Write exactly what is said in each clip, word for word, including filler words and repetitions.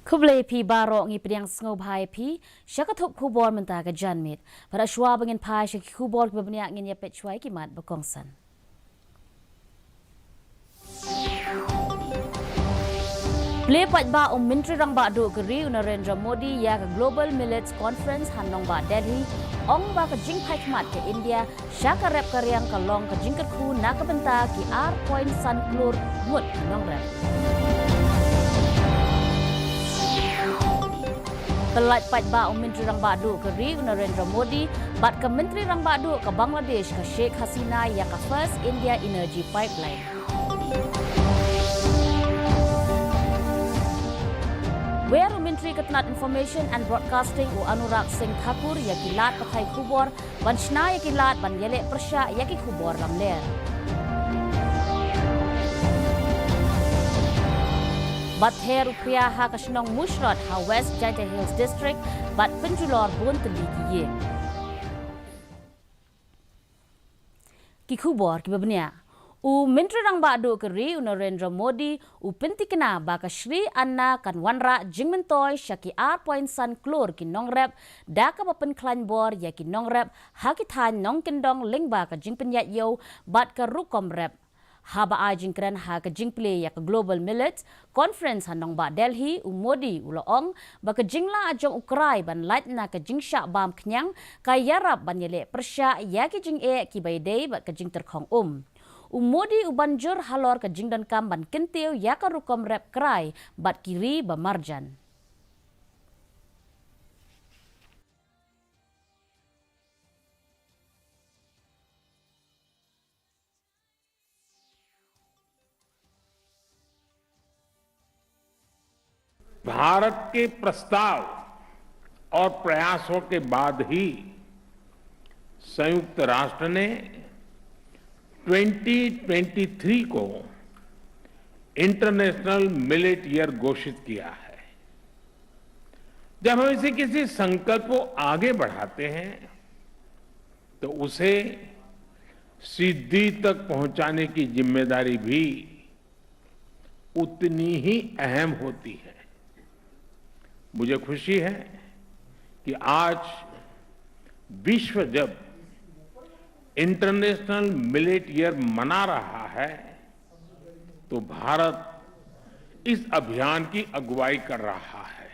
Khublei phi baroh, ngi pdiang sngewbha ïa phi sha ka thup khubor mynta ka janmiet. Bad shuwa ba ngin phai sha ki khubor kiba bniah, ngin ïa peit shuwa ïa ki mat ba kongsan. Plie paidbah u Myntri Rangbah Duh ka ri u Narendra Modi ïa ka Global Millets Conference ha nongbah Delhi, ong ba ka jingphai khmat ka India sha ka rep ka riang ka long ka jingkyrkhu na ka bynta ki ar point san klur ngut ki nongrep. Pynlait paidbah u Myntri Rangbah Duh ka ri u Narendra Modi bad ka Myntri Rangbah Duh ka Bangladesh ka Sheikh Hasina ïa ka First India Energy Pipeline. Wer u Myntri ka tnat Information and Broadcasting u Anurag Singh Thakur ïa ki lad pathai khubor ban shna ïa ki lad ban ïaleh pyrshah ïa ki khubor lamler. Bad ther u phria ha ka shnong Mushrot ha West Jaintia Hills District bad pynjulor bun tylli ki ïing. Ki khubor kiba bniah. U Myntri Rangbah Duh ka ri u Narendra Modi u pyntikna ba ka Shree Anna kan wanrah jingmyntoi sha ki ar point san klur ki nongrep da kaba pynkhlaiñ bor ïa ki nongrep ha ki thaiñ nongkyndong lyngba ka jingpynïaid ïew bad ka rukom rep. Haba ai jingkren ha ka jingplie ïa ka Global Millet Conference ha nongbah Delhi, u Modi u la ong ba ka jinglah jong u Krai ban lait na ka jingshah bam khñiang ka ïarap ban ïaleh pyrshah ïa ki jingeh kiba ïadei bad ka jingtyrkhong um. U Modi u ban jur halor ka jingdonkam ban kyntiew ïa ka rukom rep Krai bad ki ri ba marjan. भारत के प्रस्ताव और प्रयासों के बाद ही संयुक्त राष्ट्र ने ट्वेंटी ट्वेंटी थ्री को इंटरनेशनल मिलेट ईयर घोषित किया है। जब हम इसे किसी संकल्प को आगे बढ़ाते हैं, तो उसे सिद्धि तक पहुंचाने की जिम्मेदारी भी उतनी ही अहम होती है। मुझे खुशी है कि आज विश्व जब इंटरनेशनल मिलेट ईयर मना रहा है, तो भारत इस अभियान की अगुवाई कर रहा है।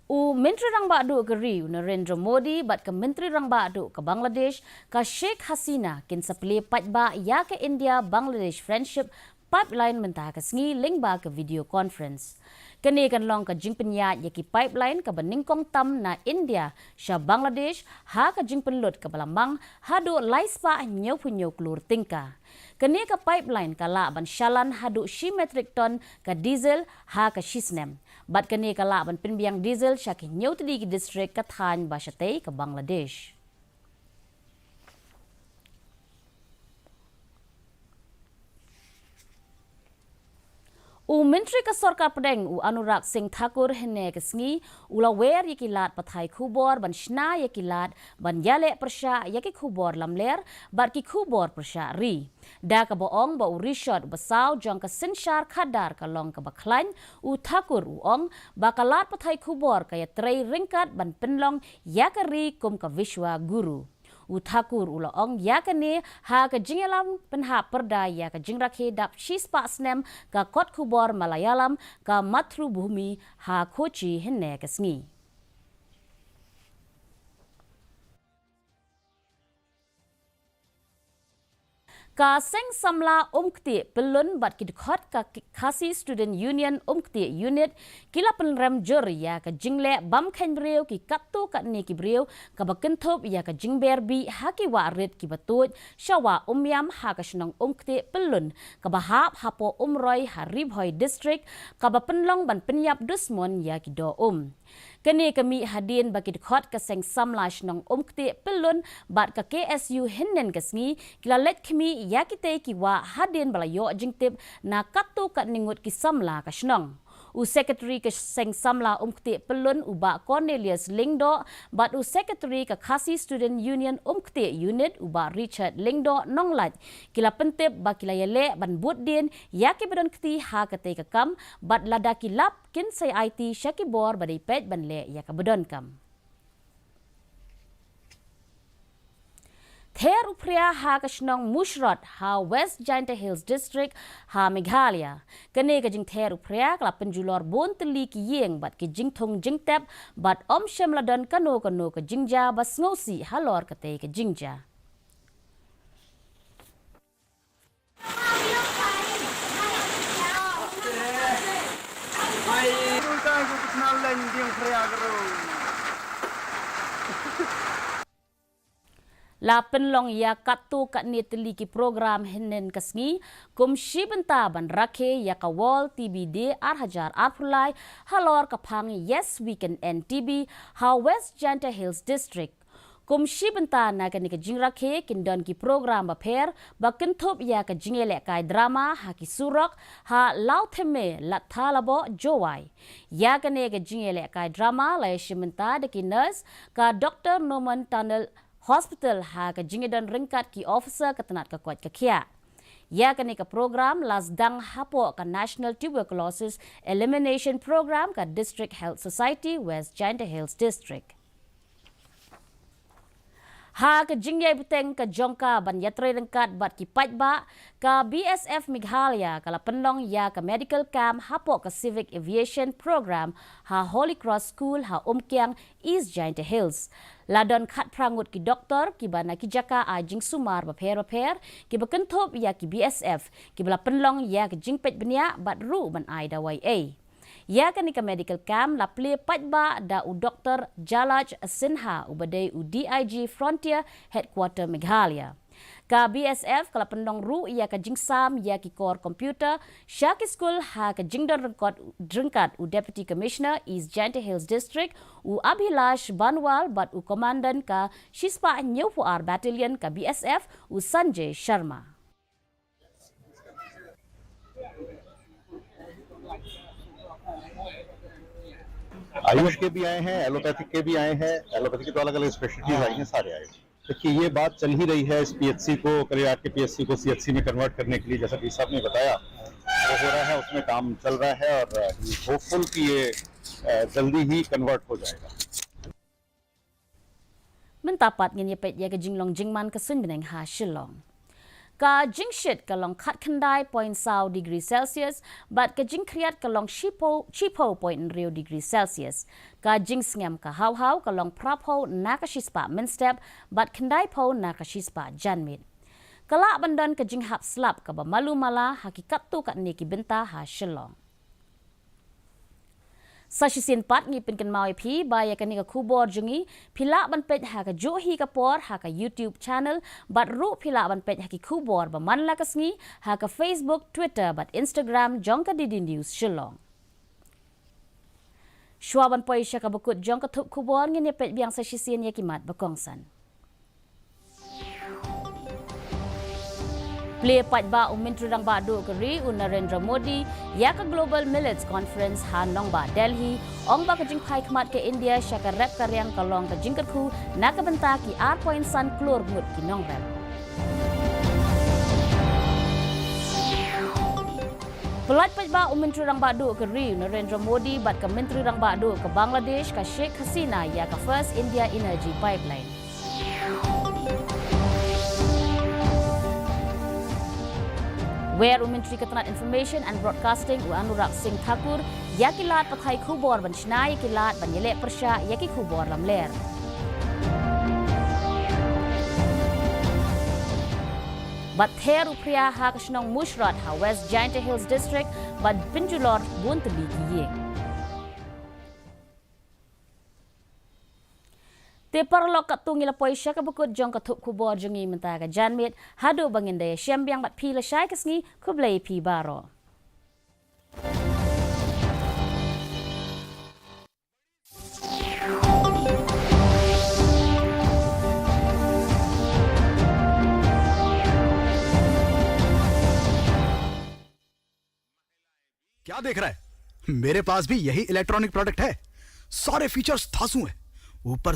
U Myntri Rangbah Duh ka ri u Narendra Modi bad ka Myntri Rangbah Duh ka Bangladesh ka Sheikh Hasina kin sa plie paidbah ïa ka India Bangladesh Friendship Pipeline mynta ka sngi lyngba ka video conference. Kane kan long ka jingpynïaid ïa ki pipeline kaba nyngkong tam na India sha Bangladesh ha ka jingpynlut kaba la mang haduh lai spah hynñiewphew hynñiew klur tyngka. Kane ka pipeline ka lah ban shalan haduh shi metric ton ka diesel ha ka shi snem. Bad kane ka lah ban pynbiang diesel sha ki hynñiew tylli ki district ka thaiñ ba shatei ka Bangladesh. U Myntri ka Sorkar Pdeng u Anurag Singh Thakur hynne ka sngi u la wer ïa ki lad pathai khubor ban shna ïa ki lad ban ïaleh pyrshah ïa ki khubor lamler bad ki khubor pyrshah ri. Da kaba ong ba u rishot ba saw jong ka synshar khadar ka long kaba khlaiñ, u Thakur u ong ba ka lad pathai khubor ka ïatrei ryngkat ban pynlong ïa ka ri kum ka Vishwa Guru. U Thakur u la ong ïa kane ha ka jingïalam pynhap pyrda ïa ka jingrakhe dap shi spah snem ka kot khubor Malayalam ka Mathrubhumi ha Kochi hynne ka sngi. Ka Seng Samla Umktieh Pyllun bad ki dkhot ka Khasi Student Union Umktieh Unit ki la pynrem jur ïa ka jingleh bam kheiñ briew ki katto katne ki briew, kaba kynthup ïa ka jingber bih ha ki wah rit kiba tuid sha Wah Umiam ha ka shnong Umktieh Pyllun kaba hap hapoh Umroi ha Ri Bhoi District, kaba pynlong ban pynïap dusmon ïa ki doh um. Kane ka mih hadien ba ki dkhot ka Seng Samla Shnong Umktieh Pyllun bad ka K S U hynnin ka sngi ki la leit khmih ïa kitei ki wah hadien ba la ïoh jingtip na katto katne ngut ki samla ka shnong. U Secretary ka Seng Samla Umktieh Pyllun u Bah Cornelius Lyngdoh bad u Secretary ka Khasi Student Union Umktieh Unit u Bah Richard Lyngdoh Nonglait ki la pyntip ba ki la ïaleh ban bud dien ïa kiba don kti ha katei ka kam bad lada ki lap kin sa aiti sha ki bor ba dei peit ban leh ïa kaba donkam. Ther u phria ha ka shnong Mushrot ha West Jaintia Hills District ha Meghalaya. Kane ka jingther u phria ka la pynjulor bun tylli ki ïing bad ki jingthung jingtep bad ym shym la don kano kano ka jingjia ba sngewsih halor katei ka jingjia. La pynlong ïa katto katne tylli ki program hynnin ka sngi kum shi bynta ban rakhe ïa ka World T B Day ar hajar arphew lai halor ka phang Yes We Can End T B ha West Jaintia Hills District. Kum shi bynta na kane ka jingrakhe kin don ki program bapher ba kynthup ïa ka jingïalehkai drama ha ki surok ha Lawthymme, Ladthadlaboh, Jowai. Ïa kane ka jingïalehkai drama la ïashim bynta da ki nurse ka Doctor Norman Tunnel Hospital ha ka jingïadon ryngkat ki officer ka tnat ka koit ka khiah. Ïa kane ka program la sdang hapoh ka National Tuberculosis Elimination Program ka District Health Society West Jaintia Hills District. Ha ka jingïai bteng ka jong ka ban ïatrei ryngkat bad ki paidbah, ka B S F Meghalaya ka la pynlong ïa ka medical camp hapoh ka Civic Aviation Program ha Holy Cross School ha Umkiang, East Jaintia Hills. La don khatphra ngut ki doktor kiba na ki jaka ai jingsumar bapher bapher kiba kynthup ïa ki B S F kiba la pynlong ïa ka jingpeit bniah bad ruh ban ai dawai ei. Ïa kane ka medical camp la plie paidbah da u Doktor Jalaj Sinha uba dei u D I G Frontier Headquarter Meghalaya. Ka B S F ka la pynlong ruh ïa ka jingsam ïa ki kor computer sha ki skul ha ka jingdon ryngkot, ryngkat u Deputy Commissioner East Jaintia Hills District u Abhilash Banwal bad u Commandant ka shispah hynñiewphew ar Battalion ka B S F u Sanjay Sharma. आयुष के भी आए हैं, एलोपैथिक के भी आए हैं, एलोपैथिक के तो अलग अलग स्पेशलिटीज आई हैं, सारे आए हैं। देखिए, ये बात चल ही रही है इस पीएचसी को, करीब आठ के पीएचसी को सीएचसी में कन्वर्ट करने के लिए, जैसा डीसी साहब ने बताया, वो हो रहा है, उसमें काम चल रहा है और होपफुल कि ये अ, जल्दी ही कन्वर्ट हो जाएगा। Mynta pat ngin ïa peit ïa ka jinglong jingman ka suiñ bneng ha Shillong. Ka jingshit ka long khatkhyndai point saw degree Celsius bad ka jingkhriat ka long shiphew, shiphew point hynriew degree Celsius. Ka jingsngem ka hawhaw ka long phraphew na ka shispah mynstep bad khyndaiphew na ka shispah janmiet. Ka lah ban don ka jinghap slap kaba malu mala ha ki katto katne ki bynta ha Shillong. Sa shisien pat ngi pynkynmaw ïa phi ba ïa kane ka khubor jong ngi phi lah ban peit ha kajuh hi ka por ha ka YouTube channel bad ruh phi lah ban peit ha ki khubor ba man la ka sngi ha ka Facebook, Twitter bad Instagram jong ka D D News Shillong. Shuwa ban poi sha kaba kut jong ka thup khubor ngin ïa peit biang sa shisien ïa ki mat ba kongsan. Plie paidbah u Myntri Rangbah Duh ka ri u Narendra Modi ïa ka Global Millets Conference ha nongbah Delhi, ong ba ka jingphai khmat ka India sha ka rep ka riang ka long ka jingkyrkhu na ka bynta ki ar point san klur ngut ki nongrep. Plie paidbah u Myntri Rangbah Duh ka ri u Narendra Modi bad ka Myntri Rangbah Duh ka Bangladesh ka Sheikh Hasina ïa ka First India Energy Pipeline. Wer u Myntri ka tnat Information and Broadcasting u Anurag Singh Thakur ïa ki lad pathai khubor ban shna ïa ki lad ban ïaleh pyrshah ïa ki khubor lamler. Bad ther u phria ha ka shnong Mushrot ha West Jaintia Hills District bad pynjulor bun tylli ki ïing. Te paralok, katto ngi la poi sha kaba kut jong ka thup khubor jong ngi mynta ka janmiet. Haduh ba ngin da ïashem biang bad phi lashai ka sngi, khublei phi baroh. क्या देख रहा है? मेरे पास भी यही इलेक्ट्रॉनिक प्रोडक्ट है। सारे फीचर्स धांसू हैं, ऊपर